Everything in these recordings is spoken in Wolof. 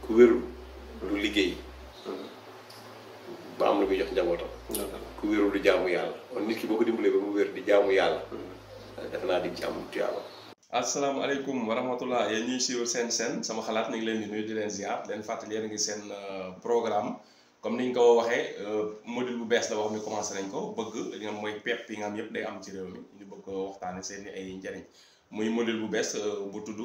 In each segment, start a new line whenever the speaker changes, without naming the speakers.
ku wérul du liggéey ba am lu muy jox njabootam. ku wérul du jaamu yàlla kon nit ki boo ko dimbalee ba mu wér di jaamu yàlla. defe naa di ci am tuyaaba.
asalaamaaleykum wa rahmatullah yéen ñuy suivre seen sama xalaat ñu ngi leen di nuyu di leen ziar leen fàttali yéen a ngi seen programme comme ni ñu ko waxee module bu bees la wax mi commencé nañ ko bëgg li nga mooy pepp yi nga xam yëpp day am ci réew mi ñu bëgg waxtaane seen ay njëriñ muy module bu bees bu tudd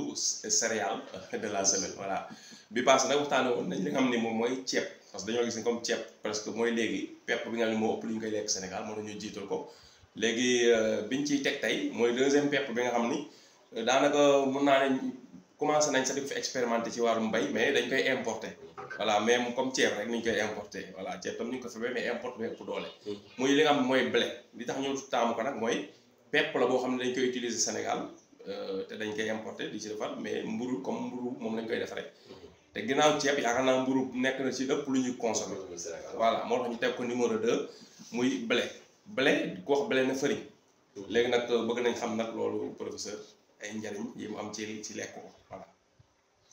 céréales de la semaine voilà bi passé nag waxtaane woon nañ li nga xam ni moom mooy ceeb parce que dañoo gis ni comme ceeb presque mooy léegi pepp bi nga xam ne moo ëpp li ñu koy lekk Sénégal moo nañu jiital ko léegi biñ ciy teg tey mooy deuxième pepp bi nga xam ni daanaka mun naa ne commencé nañ sax di ko fi expérimenté ci wàllum mbay mais dañ koy importé voilà mais comme ceeb rek ni ñu koy importé voilà ceeb tam ni ñu ko fi bay mais importé bi ëpp doole muy li nga xam mooy blé li tax ñu taamu ko nag mooy pepp la boo xam ne dañ koy utiliser Sénégal te dañ koy importé di ci defar mais mburu comme mburu moom lañ koy defaree te ginnaaw ceeb yaakaar naa mburu nekk na ci ëpp lu ñuy consommé voilà moo tax ñu teg ko numéro 2 muy blé ku wax blé na farine léegi nag bëgg nañ xam nag loolu professeur ay njariñ yi mu am ci lekk ko voilà.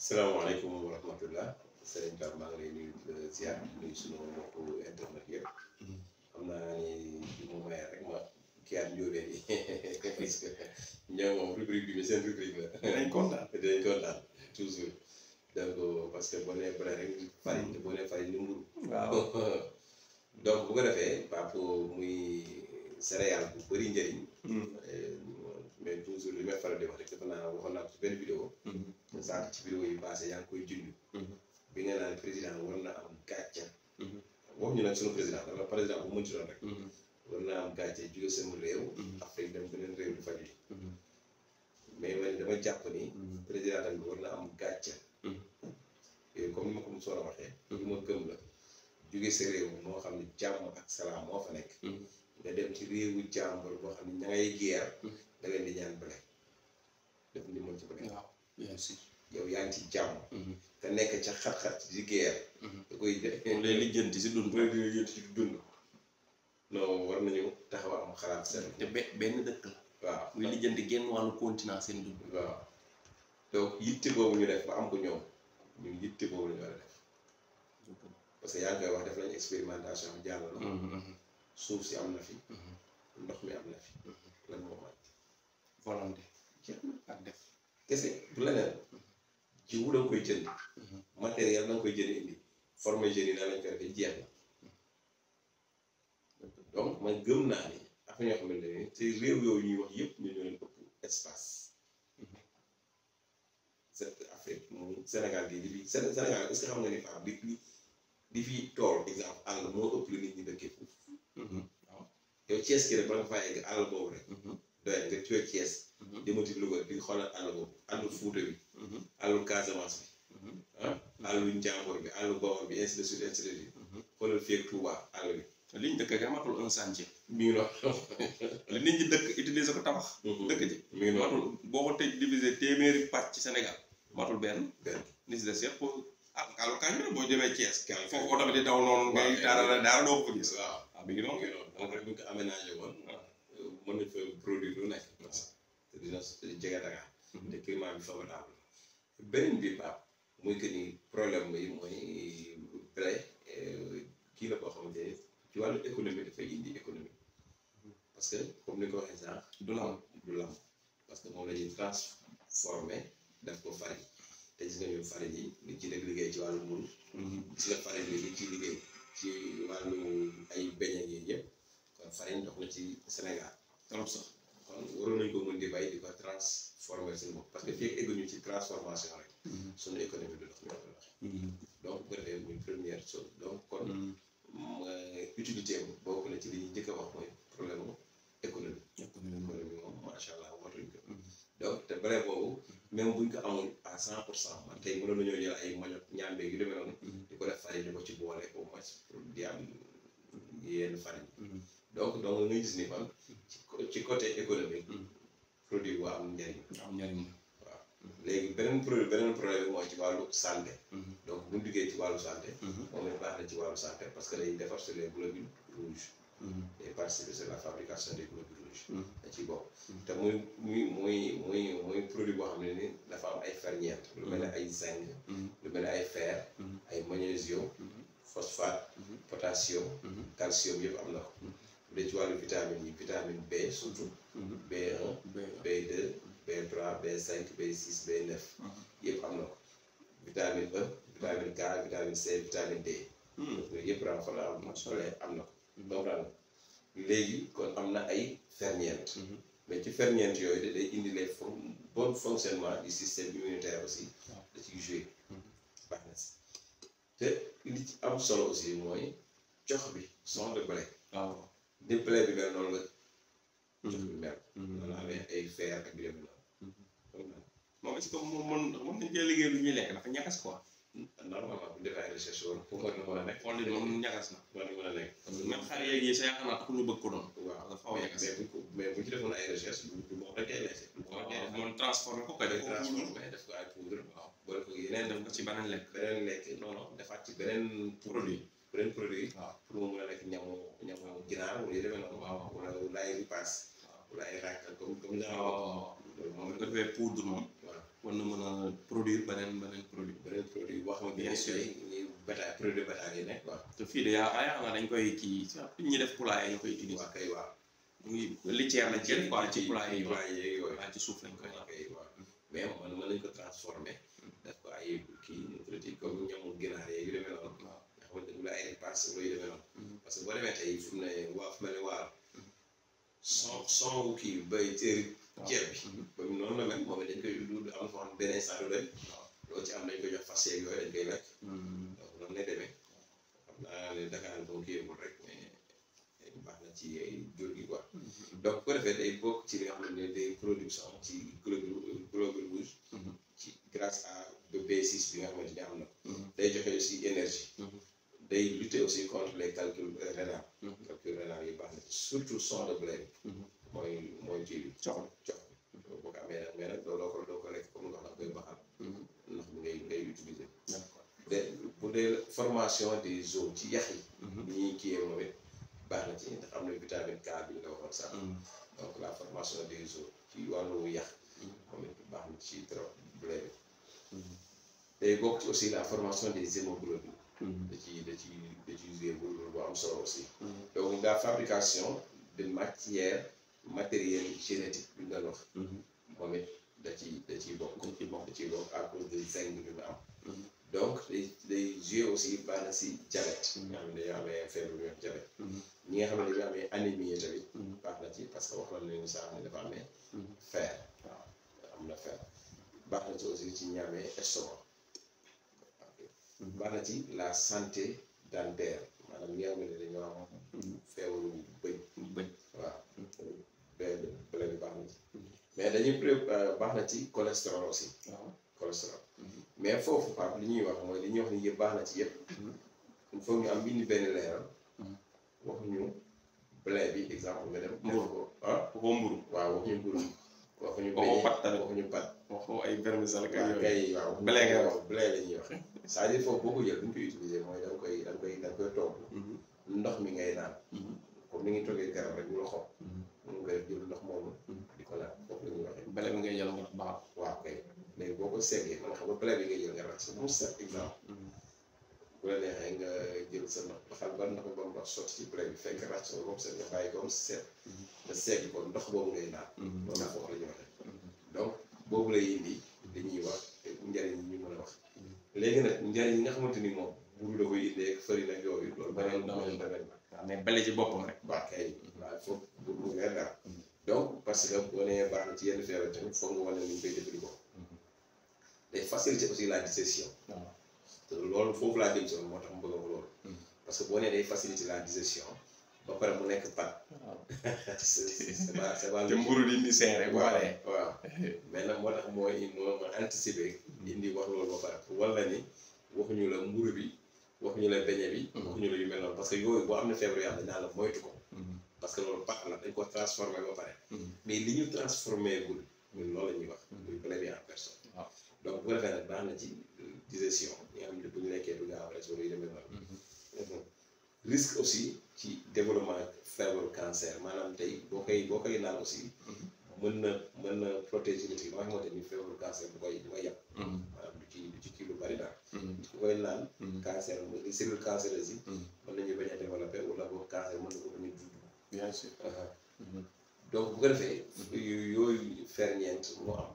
salaamaaleykum wa rahmatullah Serigne Ba maa ngi lay nuyu ziar nuyu sunu mbokku internet yëpp. xam naa ni bi mu mayee rek ma kii at njóobeen yi parce que ñoom moom rubrique bi seen rubrique la.
dinañ kontaan
toujours donc parce que boo nee bële rek farine te boo nee farine ni mburu.
waaw
donc bu ko defee Pape muy céréale bu bëri njëriñ. mais toujours li may faral di wax rek defe naa waxoon naa ko ci benn vidéo. sànq ci vidéo yi passé yaa ngi koy junj. bi nga naan président war na am gàcce. wax ñu nag sunu président wala président bu mënti doon rek. war naa am gàcce jóge sama réew. Afrique dem beneen réew di faju mais man dama jàpp ni. président tamit war na am gàcce. yooyu comme ni ma ko mos a waxee. li ma gëm la jóge sa réew moo xam ne jàmm ak salaam moo fa nekk. nga dem ci réewu jàmbur boo xam ne ña ngay guerre. da leen di ñaan bële def ni mën ci bële.
waaw bien sûr.
yow yaa ngi ci jàmm. te nekk ca xat-xat di guerre. da koy
lay lijjanti si dund.
lay lijjanti si dund. non war nañu taxaw am xalaat seen.
te benn dëkk la.
waaw
muy lijjanti genn wàllu continent seen dund.
waaw donc yitte boobu ñu def ba am ko ñoom ñun yitte boobu la ñu war a def parce que yaa ngi koy wax def nañu expérimentation jàll na. suuf si am na fi. ndox mi am na fi. lan moo mat.
volonté ak def
kese bu leneen jiwu da nga koy jënd matériel da nga koy jënd indi formé jeunes yi naa lañ koy defee jeex na donc man gëm naa ni ak ñoo xamante ne te réew yooyu ñuy wax yëpp ñu ñoo leen ëpp espace cette Afrique mu Sénégal gi di fi Sénégal est-ce que xam nga ni faa di fi tool exemple àll moo ëpp lu nit ñi dëkkee foofu waaw yow Thiès ki rek ba nga faa egg àll boobu rek doy nga tuye Thiès demati Louga di xoolal àll boobu àllu Fuuta bi àllu Casamance bi àllu Njàmbur bi àllu Bawol bi ainsi de suite ainsi de suite xoolal fii ak Touba àll bi
li ñu dëkk ga matul un chantier
mi ngi noonu
li nit ñi dëkk utiliser ko tabax dëkk ji
mi ngi noonu
matul boo ko tëj diviser téeméeri pàcc ci Sénégal matul benn ni si des yëpp àllu kañ bi boo jëmee Thiès foofu oto bi di daw noonu ngay daara doo ko fa gis waaw mi ngi noonu
donc rek bu ñu ko aménagé woon mën nañ fa produire lu nekk te dina jege Dakar te climat bi favorable beneen bi Pape muy que ni problème bi mooy blé kii la boo xamante ne ci wàllu économie dafay indi économie parce que comme ni ko waxee sax du lam parce que moom la ñuy transformé def ko farine te gis nga ñun farine yi li ci def liggéey ci wàllu mburu gis nga farine bi li ciy liggéey ci wàllu ay beñe yi yëpp kon farine dox na ci Sénégal trop sax kon waroon nañu ko mën di bay di ko transformer seen bopp parce que fii ak egguñu ci transformation rek suñu économie du dox ñu ko waxee donc bu ko defee muy première chose donc kon utilité bokk na ci li ñuy njëkk a wax mooy problème mu économie moom macha allah watuñ ko donc te blé boobu même buñ ko amul à 100% man tey mënoon nañoo jël ay mañot ñaambeeg yu demee noonu di ko def farine di ko ci boole au moins pour di am yenn farine donc nga gis ni fan ci côté économique produit bu am njëriñ waaw léegi beneen problème bi mooy ci wàllu santé donc bu ñu duggee ci wàllu santé moom it baax na ci wàllu santé parce que day defar sur les globules rouges day participer sur la fabrication des globules rouges da ciy bokk te muy produit boo xam ne ni dafa am ay ferñeent lu mel ne ay zinc lu mel ne ay fer magnésium phosphate potassium calcium yëpp am na ko bu dee ci wàllu vitamine yi vitamine B surtout B1 B2 B3 B5 B6 B9 yëpp am na ko vitamine E vitamine K vitamine C vitamine D yooyu yëpp am na ko donc daal léegi kon am na ay ferñeent mais ci ferñeent yooyu day indi les bon fonctionnement du système immunitaire aussi da ciy joué baax na si te li ci am solo aussi mooy cox bi son de blé waaw ni blé bi mel noonu la cox bi mel noonu amee ay fer ak yooyu noonu
moom est-ce que moom nañ cee liggéey lu ñuy lekk dafa ñagas quoi
normalement bu defee ay recherche woon pour nga mën a nekk
xool li moom ñagas na
war na mën a nekk
même xar yeeg yi sa yaakaar naa taxul ñu bëgg ko doon
waaw
dafa xaw a ñagas
mais bu ci defoon ay recherche du moom rek ay lekk
moom transformé ko koy def ko
transformé def ko ay poudre waaw boole ko yeneen
def ko ci beneen lekk
non non defaat ci beneen produit waaw pour mu mën a nekk ñamu ginaar wala yu demee noonu wala laay ripaas wala ay ràkk comme genre
moom nga defee poudre moom war na mën a produire beneen produit
boo xam ne bien sûr ñuy bétail produit bétail yi nekk waaw
te fii de yaa na dañ koy kii ñi def poulailler ñu koy utiliser
waaw kay waaw
muy litière lañ ci def quoi ci poulailler
yooyu
waaw ci suuf lañ koy
kay waaw mais mën nañ ko transformer def ko ay kii comme ñamu ginaar yeeg yu demee noonu nga xamante ne ay ripaas wala yu demee noonu parce que boo demee tey fu mu ne mel ne waar son kii bay téeri ceeb bi ba mu noonu la mel moom dañ koy du am foo xam beneen saa du doy loo ci am dañ koy jox fas yeeg yooyu dañ koy lekk donc noonu lay demee xam naa ne Dakar boo kii yëngul rek mais baax na ci jur gi quoi donc bu ko defee day bokk ci li nga xam ne day production ci globule rouge ci grâce à B6 bi nga xamante ne am na day joxe aussi énergie day lutter aussi contre les calculs rénaux yi baax na surtout son de blé mooy kii bi cox boo ko amee nag mais nag doo ko lekk comme ndox la koy baxal ndox mi ngay utiliser bu dee formation des os ci yax yi ni ñuy kiyee moom it baax na ci ndax am na vitamine K bi ñu la waxoon sax donc la formation des os ci wàllu yax moom it baax na ci trop blé bi day bokk ci aussi la formation des hémoglobines da ci jouer bu am solo aussi donc la fabrication de matériel génétique bi nga wax moom it da ciy bokk à cause de zinc bi mu am donc day jouer aussi baax na si diabète ñi nga xam ne dañoo amee feebar bi diabète ñi nga xam ne dañoo amee anémie tamit baax na ci parce que wax na leen sax ne dafa amee fer waaw am na fer baax na ci aussi ci ñi amee estomac baax na ci la santé dentaire maanaam ñi nga xam ne dañoo am feebaru bëñ waaw blé bi baax na ci mais dañuy baax na ci cholestérol aussi cholestérol mais foofu Pape li ñuy wax mooy li ñuy wax ni yëpp baax na ci yëpp il faut ñu am indi benn leeral waxuñu blé bi exemple nga dem mburu ko
waxoo mburu
waaw waxuñu mburu waxuñu pat
waxoo ay vermicelle
kay waaw
blé nga wax
blé la ñuy wax c'est-à-dire foofu boo ko jël bu ñu koy utiliser mooy da nga koy togg ndox mi ngay naan comme ni ngi toggee garab rek ñu la xob mun nga jël ndox moomu di ko naan foofu la ñuy waxee
blé bi ngay jël nga baax
waaw kay léegi boo ko seggee man xam nga blé bi ngay jël nga rax sa mu set exemple bu la neexee nga jël sa ndox baxal ba ndox ba ndox sotti ci blé bi fekk rax sa moom set nga bàyyi ko set nga segg ko ndox boobu ngay naan loolu foofu la ñuy waxee donc boobu lay indi dañuy wax njëriñ yi ñu mën a wax léegi nag njëriñ yi nga xamante ni moom buru da koy indee ak farine ak yooyu loolu beneen domaine
waaw mais blé ci boppam rek
waaw kay waaw foofu bu leer daal donc parce que boo nee baax na ci yenn feebar tamit foog nga wane ni ñu koy jëfandikoo day faciliter aussi la digestion te loolu foofu laa jëm si moo tax mu bëgg a loolu parce que boo nee day faciliter la digestion ba pare mu nekk pat c'est pas
te mburu di indi seere bu paree
waaw mais nag moo tax mooy ma anticiper indi wax loolu ba pare wala ni waxuñu la mburu bi waxuñu la beñe bi waxuñu la yu mel noonu parce que yooyu boo am na feebar yoo xam ne dañ la moytu ko parce que loolu pat la dañ ko transformé ba pare mais li ñu transformé gul ñun loolu la ñuy wax muy blé bi en personne donc bu ko defee nag baax na ci digestion ñi nga xam ne bu ñu lekkee du gaaw rek yu demee noonu risque aussi ci développement feebaru cancer maanaam tey boo koy naan aussi mën na protéger nit ki ba nga xamante ni feebaru cancer du koy yàpp maanaam du ci kii lu bari daal ku koy naan cancer mooy cellule cancéreuse yi mën nañu bañ a développé wala boobu cancer mën na ko bañ a judd bien sûr donc bu ko defee yooyu ferñeent moo am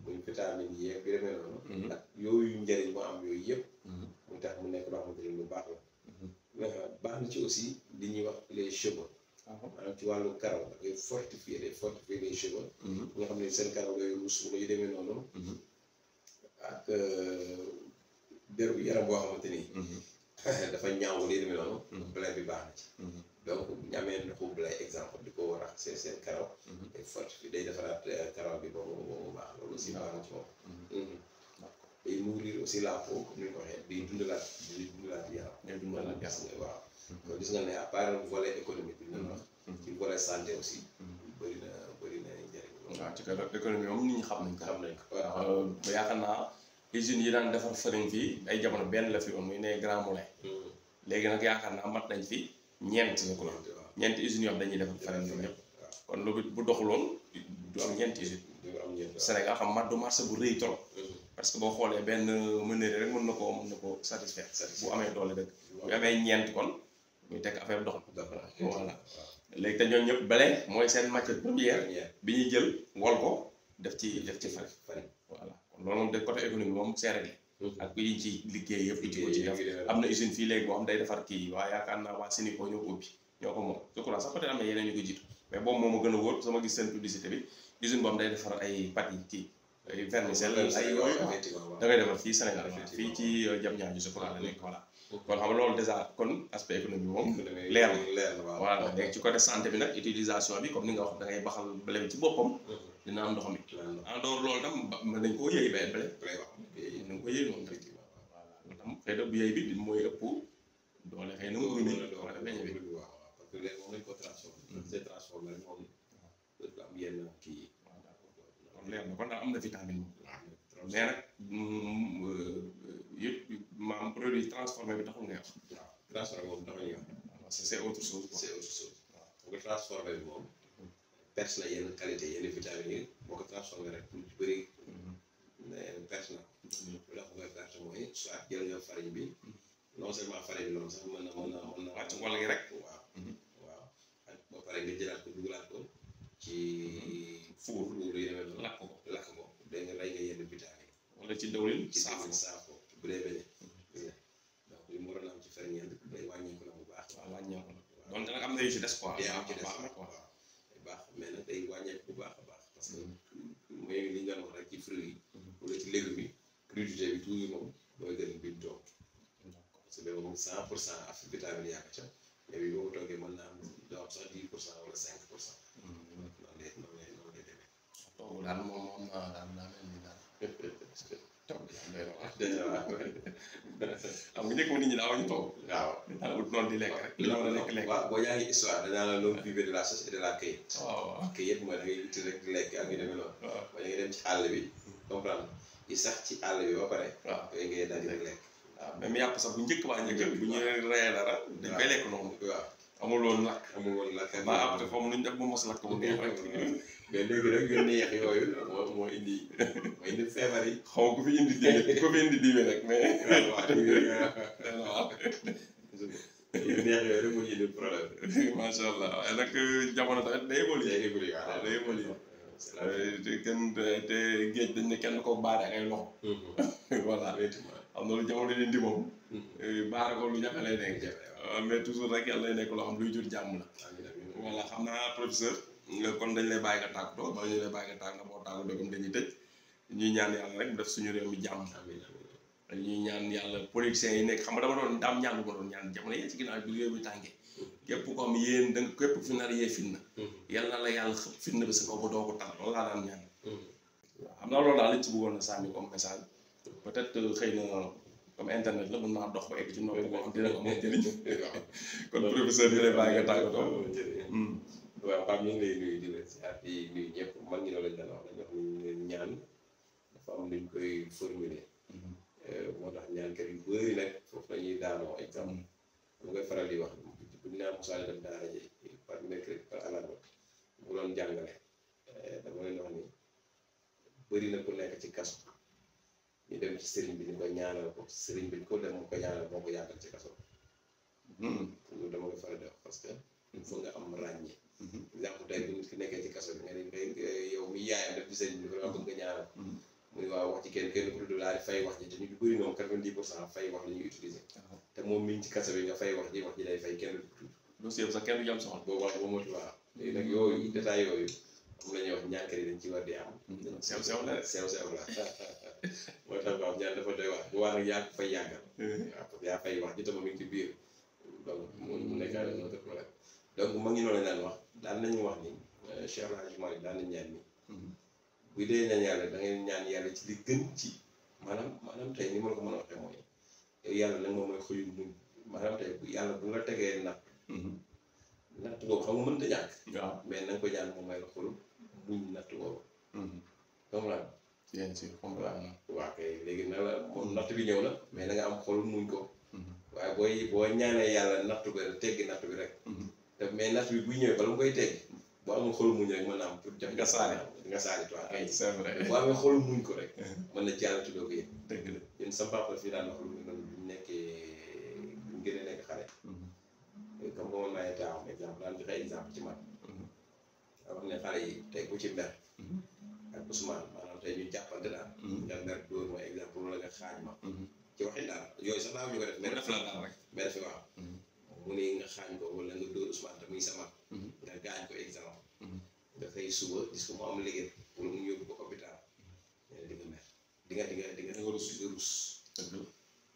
muy vitamine yi ak yu demee noonu ak yooyu njëriñ moo am yooyu yëpp muy tax mu nekk loo xamante ni lu baax la baax na ci aussi li ñuy wax les cheveux maanaam ci wàllu karaw dafay fortifier les cheveux nga xam ne seen karaw day ruus wala yu demee noonu ak déru yaram boo xamante ni dafa ñaaw wala yu demee noonu blé bi baax na ci donc ñu amee ndoxu blé exemple di ko raxasee seen karaw day fortifier day defaraat karaw bi boobu baax loolu aussi baax na ci moom day nourrir aussi la peau comme ni ñu ko waxee day dundalaat yaram waaw kon gis nga ne à part volet économique bi ñu wax ci volet santé aussi bëri na njëriñ
waaw ci côté économie moom nit ñi xam nañ ko waaw ba yaakaar naa usines yi daan defar farine fii ay jamono benn la fi woon muy ne Grand Moulin léegi nag yaakaar naa mat nañ fi ñeenti usines yoo xam dañuy defar farine ñoom ñëpp kon loolu bu doxuloon du am ñeenti usines Sénégal xam mat du marché bu rëy trop parce que boo xoolee benn menuisier rek mën na koo satisfaire bu amee doole dëgg bu amee ñeent kon muy teg affaire dox voilà léegi te ñoom ñëpp blé mooy seen matière première bi ñuy jël wol ko def ci farine voilà kon loolu moom de côté économie moom c'est réglé ak yi ci liggéey yëpp ci ko ci def am na usine fii léegi boo xam day defar kii waaye yaakaar naa waa Sénégal ñoo ko ubbi ñoo ko moom je crois sax peut-être am na yeneen ñu ko jiitu mais boobu moom a gën a wóor sama gis seen publicité bi usine boo xam day defar ay pâtes yi kii ay vermicelle ay yooyu da ngay defar fii Sénégal fii ci Diamniadio je crois la nekk voilà kon xam nga loolu déjà kon aspect économique moom leer na voilà léegi ci côté santé bi nag utilisation bi comme ni nga wax da ngay baxal blé bi ci boppam dina am ndox mi en dehors loolu tam mën nañ koo yëy bay blé nañ ko yëy noonu effectivement voilà tam xëy na bu yëy bi mooy ëpp doole xëy na mburu mi wala beñ bi
parce que léegi moom lañ ko transformé rek moom dafa am yenn kii
kon leer na kon daal am na vitamine moom mais nag yëpp maam produit transformé bi taxul ngay wax
waaw transformé moom taxul ngay wax
parce que c'est autre chose quoi
c'est autre chose waaw nga transformé bi moom perte na yenn qualité yenn vitamines yi boo ko transformé rek lu ci bëri perte na ko lu tax koy perte mooy soit jël nga farine bi non seulement farine bi noonu sax mën na
wàcc wala gi rek
waaw ak ba pare nga jëlaat ko dugalaat ko ci four yu demee noonu lakk ko day nga rey nga yenn vitamines
wala ci dawlin
saafo bu dee beñe donc li mu waroon am ci ferñeent day wàññeeku na bu baax
waaw wàññeeku na donc nag am na yu ci des quoi
day am ci des baax mais nag day wàññeeku bu baax a baax parce que mooy li nga wax rek ci fruits yi wala ci légumes yi crudité bi toujours moom mooy gën bi toog parce que moom 100% af vitamine yaa ca mais bi boo ko toogee mën naa am doo am sax 10% wala 5% noonu lay demee
toogu daal moom am naa daal naa mel ni daal toog am nga njëkk ma nit ñi daaw ñu toog
waaw
daal ut noonu di lekk rek li la lekk
waaw boo yaa ngi histoire dañaa la loolu vivre de la chasse et de la cueillette
waaw
cueillette mooy da ngay uti rek lekk ak yu demee noonu ba nga dem ci àll bi comprendre yi sax ci àll bi ba pare
waaw
yooyu ngay daal di rek lekk
waaw même yàpp sax bu njëkk bu ñu reyee dara dañ koy lekk noonu
waaw
amul woon lakk
ba
après foofu lu ñu def ba mos lakk bu neex rek
mais léegi rek yu neex yooyu moo indi feebar yi
xaw ko fi indi diine rek mais
yu neex yooyu rek moo indi problème
macha allah waaye nag jamono tamit day évoluer kenn te géej dañ ne kenn ko baare ak ay loxo voilà xam na lu jamono di indi moom baare ko lu jafe lay nekk mais toujours rek yàlla lay nekk loo xam luy jur jàmm la voilà xam naa professeur kon dañ lay bàyyi nga tàggatoo ba ñu lay bàyyi nga tàgg nga boo tàggatoo comme dañuy tëj ñuy ñaan yàlla rek def suñu réew mi jàmm ñuy ñaan yàlla politiciens yi nekk xam nga dama doon daam ñaan bu ma doon ñaan jamono yee ci ginnaaw bi réew mi tàngee képp ko am yéen da nga képp fi nar yee fitna yàlla na la yàlla xëpp fitna bi sa kaw ba doo ko tal loolu laa daan ñaan waaw xam naa loolu daal lañ ci bëggoon na sànni comme message peut-être xëy na comme internet la mën naa dox ba egg ci nopp boo xam dina ko amal njëriñ kon professeur di lay bàyyi nga tàggatoo
waaw Pape ñu ngi lay nuyu di la ziar di nuyu ñëpp mag ñi loolu lañ daan wax dañ wax ni ñaan dafa am luñ koy formuler moo tax ñaankat yu bëri nag foofu la ñuy daanoo exemple mu koy faral di wax bu ñu naan mosaale dem daara ji par mercredi par àllarba bu doon jàngale dama leen wax ni bëri na ku nekk ci kaso ñu dem ci sëriñ bi ñu ko ñaanal ko sëriñ bi ñu ko dem mu ko ñaanal moo ko yàggal ci kaso loolu dama koy faral di wax parce que il faut nga am ràññee exemple tey bu nit ki nekkee ci kaso bi nga ne yow mi yaayam def ci sëriñ bi vraiment bëgg nga ñaanal mu ne waaw wax ci kenn ku du daal di fay wax ji te ñu bëri moom 90% fay wax la ñuy utiliser te moom mi ngi ci kaso bi nga fay wax ji day fay kenn du tudd
dossier sax kenn du jam soxla
boo wax ba motu waaw léegi nag yooyu détail yooyu am la ñuy wax ñànkar yi dañ ci war di am
sew la
moo tax waaw ñaan dafa doy wax bu waa nag yaa ko fay yàggal waaw parce que yaa fay wax ji tam mi ngi ci biir donc mu nekkaale notre problème donc ma ngi noonu daan wax daan nañu wax ni Cheikh El Hadj Malick daan nañ ñaan ni bu dee ñaan yàlla da ngay ñaan yàlla ci li gën ci maanaam tey ni ma la ko mën a waxee mooy yow yàlla nag moom mooy xëyu muñ maanaam tey bu yàlla bu la tegee natt boobu xam nga mënta ñàkk mais na nga ko ñaan moom mooy la xolu muñ natt boobu comme la
bien sûr comprendre
waaw kay léegi na la moom natt bi ñëw na mais na nga am xolu muñ ko waaye boo ñaanee yàlla natt bi rek teggi natt bi rek te mais natt bi buy ñëwee bala mu koy teggi boo amul xolu muñ rek mën na am pour jam nga saali toi kay
c'est vrai
boo amee xolu muñ ko rek mën na jàll tuddoo ko yëg
dëgg la
ñun sama papa fii daan wax lu noonu bu ñu nekkee buñ gën a nekk xale comme que man maay taaw exemple daan joxe exemple ci man wax ne xale yi tey ku ci mer ak Ousmane maanaam tey ñu jàppante daal nga mer dóor mooy exemple wala nga xaaj ma ci waxin daal yooyu sax daaw ñu ko def mais def la daal rek mais dafa waaw mu ne nga xaañ ko wala nga dóor Ousmane te muy sama nga gaañ ko exemple nga xëy suba gis ko mu am liggéey wala mu yóbbu ko hôpital di nga mer di nga rus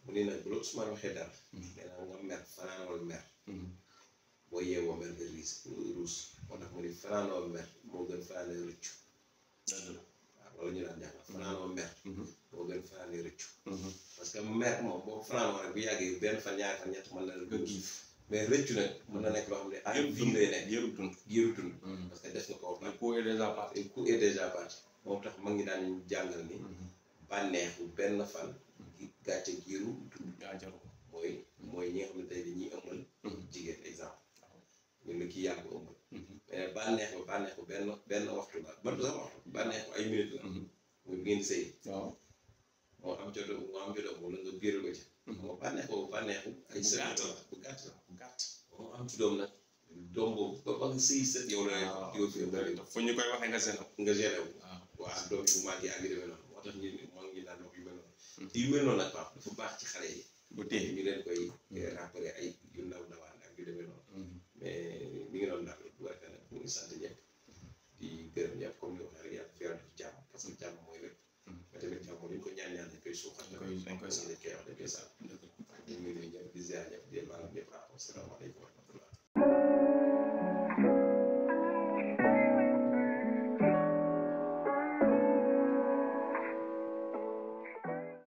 mu ne nag bu la Ousmane waxee dara nee naa nga mer fanaanoo mer boo yeewoo mer nga ruus moo tax mu ne fanaanoo mer moo gën fanaanee rëccu waaw loolu ñu daan jàngal fanaanoo mer moo gën fanaanee rëccu parce que mer moom boo fanaanoo rek bu yàggee benn fan ñaari fan ñett mën na la giif mais rëccu nag mën na nekk loo xam ne ak fii lay nekk yëru dund parce que def nga ko le coup est déjà parti moom tax mag ñi daan ñu jàngal ni bànneexu benn fan gàcce giiru dund mooy ñi nga xam ne tey dañuy ëmbal jigéen exemple ñun la kii yàgg ko ëmbal mais bànneexu benn waxtu la ban sax waxtu bànneexu ay minute la muy bi ngeen sëy moo am ca doom wala nga biiral ko ci moo bànneexu ay semaine la bu gàtt moo am ci doom nag doom boobu ba nga sëy set yow la yow fi
fu ñu koy waxee nga
génne wu waaw doom yi bu màggee ak yu demee noonu moo tax ñu moo ngi daan wax yu mel noonu yu mel noonu nag Pape dafa baax ci xale yi
bu tee
ñu leen koy rappeler ay yu ndawaan ak yu demee noonu mais mi ngi doon daal bu waree nag mu ngi sant ñëpp di gërëm ñëpp comme ni waxee rek yàlla fi yàlla def jàmm parce que jàmm mooy lépp mais tamit jàmm dañ ko ñaan dañ koy suuxat dañ koy sant dañ koy wax dañ koy sant ñu ngi nuyu ñëpp di ziar ñëpp di maanaam ñëpp asalaamaaleykum wa rahmatullah